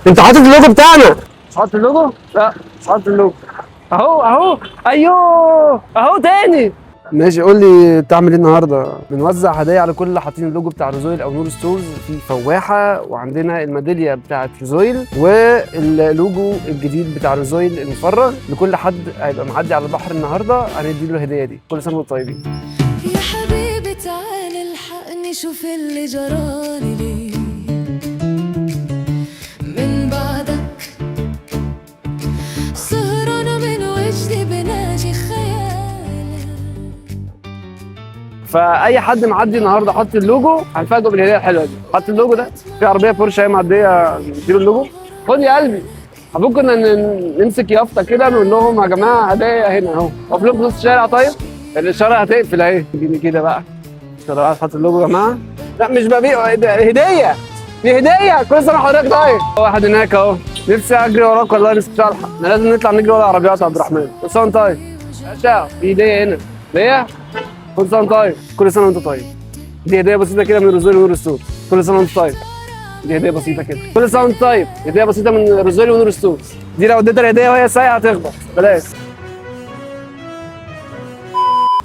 انت حاطط اللوجو بتاعنا. مش حاطط اللوجو؟ لا مش حاطط اللوجو. اهو اهو، ايوه اهو تاني. ماشي، قول لي تعمل ايه النهارده؟ بنوزع هدايا على كل اللي حاطين اللوجو بتاع روزويل او نور ستورز في فواحه، وعندنا الميداليه بتاعت روزويل واللوجو الجديد بتاع روزويل المفرغ. لكل حد هيبقى معدي على البحر النهارده هندي له الهدية دي. كل سنة وانتم طيبين. يا حبيبي تعال الحقني، شوف اللي جرالي ليه من بعدك، سهرانة من وجدي بناجي خيالك. فاي حد معدي النهارده حط اللوجو هنفاجئه بالهديه الحلوة دي. حط اللوجو ده في عربية بورشه هي معدية، نديله اللوجو. خد يا قلبي. المفروض كنا نمسك يافطة كده نقول لهم يا جماعة هدايا هنا اهو، واقف لهم في نص الشارع. طيب الاشارة هتقفل اهي. اديني كده بقى. طب حط اللوجو يا جماعة. لا مش ببيع، ده هديه، دي هديه. كل سنة وحضرتك طيب. واحد هناك اهو، نفسي اجري وراك والله، نفسي الحق. احنا لازم نطلع نجري ورا العربيات يا عبد الرحمن. كل سنة وانت طيب. باشا في هديه هنا ليه؟ كل سنة وانت طيب. كل سنة وانت طيب. دي هديه بسيطة كده من روزولي ونور ستور. كل سنة وانت طيب. دي هديه بسيطة كده. كل سنة وانت طيب. هديه بسيطة من روزولي ونور ستور. دي لو اديتها الهدية وهي سايقه هتخبط. بلاش.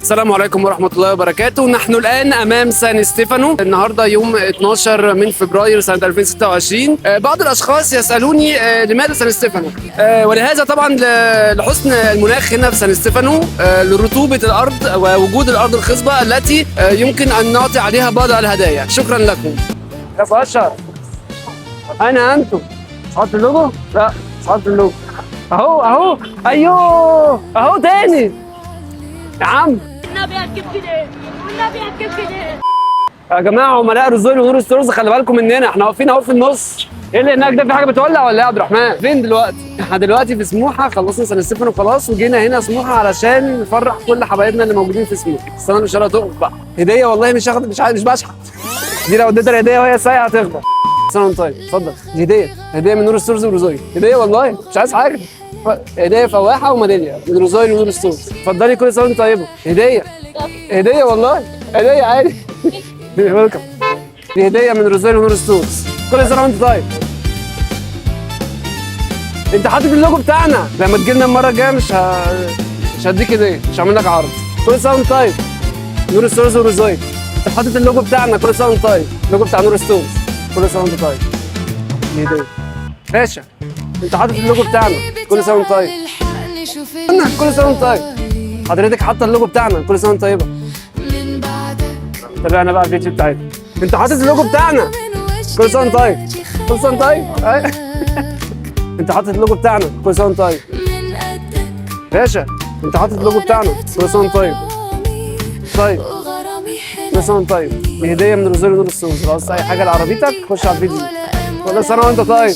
السلام عليكم ورحمة الله وبركاته. نحن الآن أمام سان ستيفانو. النهاردة يوم 12 من فبراير سنة 2026. بعض الأشخاص يسألوني لماذا سان ستيفانو؟ ولهذا طبعا لحسن المناخ هنا في سان ستيفانو، لرطوبة الأرض ووجود الأرض الخصبة التي يمكن أن نعطي عليها بعض الهدايا. شكرا لكم. يا بشر، أنا أنتم مش حاطط اللوجو؟ لا مش حاطط اللوجو. أهو أهو، أيوه أهو تاني يا عم. والنبي هتجيب كده، والنبي هتجيب كده. يا جماعة عملاء روزولي ونور ستورز خلي بالكم مننا، احنا واقفين اهو في النص. ايه اللي هناك ده؟ في حاجة بتولع ولا ايه يا عبد الرحمن؟ فين دلوقتي؟ احنا دلوقتي في سموحه، خلصنا سان ستيفانو خلاص وجينا هنا سموحه علشان نفرح كل حبايبنا اللي موجودين في سموحه. استنى الاشارة تقف بقى. هديه والله مش هاخد، مش عايز، مش بشحت. دي لو اديتها الهدية وهي سايقه هتخبط. سنة وانت طيب. اتفضل، دي هديه، هديه من نور ستورز وروزولي. هديه والله مش عايز حاجة. هديه فواحه وميداليه من روزولي ونور ستورز. اتفضلي، كل سنة وانت طيبة. هديه، هديه والله، هديه عادي. welcome. دي هديه من روزولي ونور ستورز. كل سنة وانت طيب. انت حاطط اللوجو بتاعنا. لما تجيلنا المرة الجاية مش هديك هديه، مش هعمل لك عرض. كل سنة وانت طيب. نور ستورز وروزولي. انت حاطط اللوجو بتاعنا. كل سنة وانت طيب. اللوجو بتاع نور ستورز. كل سنة وانت طيب. دي هديه باشا. انت حاطط اللوجو بتاعنا. كل سنة وانت طيب. الحقني شوف كل سنة وانت طيب. حضرتك حاطه اللوجو بتاعنا. كل سنة وانت طيبة. من بعدك. تابعنا بقى الفيديو بتاعتنا. انت حاطط اللوجو بتاعنا. كل سنة وانت طيب. كل سنة وانت طيب. انت حاطط اللوجو بتاعنا. كل سنة وانت طيب. من قدك. باشا انت حاطط اللوجو بتاعنا. كل سنة وانت طيب. طيب وغرامي كل سنة وانت طيب. دي هديه من روزولي ونور ستورز. لو عاوز اي حاجة لعربيتك خش على الفيديو. كل سنة وانت طيب.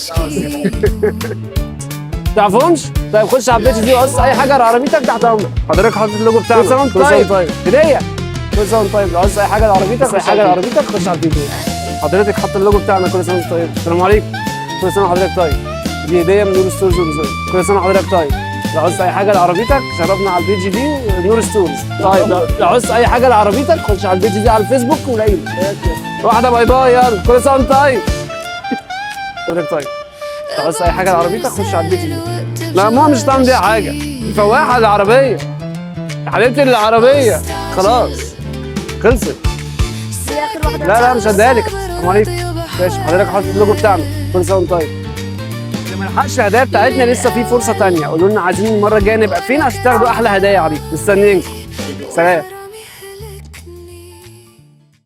تعرفهمش؟ طيب خش على ال page دي وعاوز اي حاجة لعربيتك تحت امرك. حضرتك حاطط اللوجو بتاعنا. كل سنة وانت طيب. هديه. كل سنة وانت طيب. لو عاوز اي حاجة لعربيتك، اي حاجة لعربيتك خش على الفيديو. حضرتك حاطط اللوجو بتاعنا. كل سنة وانت طيب. السلام عليكم. كل سنة وحضرتك طيب. دي هديه من نور ستورز وروزولي. كل سنة وحضرتك طيب. لو عاوز اي حاجة لعربيتك شرفنا على ال page دي نور ستورز. طيب لو عاوز اي حاجة لعربيتك خش على ال page دي على الفيسبوك ولاقينا. واحدة bye bye، يلا كل سنة وانت طيب. حضرتك طيب. لو عاوز اي حاجة لعربيتك خش على ال page دي. لا ماما مش هتعمل بيها حاجة. الفواحه العربية يا حبيبتي، العربية خلاص خلصت. لا لا مش هديها لك. السلام عليكم. ماشي حضرتك حاطط اللوجو بتاعنا. كل سنة وانت طيب. اللي ما لحقش الهدايا بتاعتنا لسه في فرصة تانية. قولوا لنا عايزين المرة الجاية نبقى فين عشان تاخدوا احلى هدايا عليكم. مستنيينكم. سلام.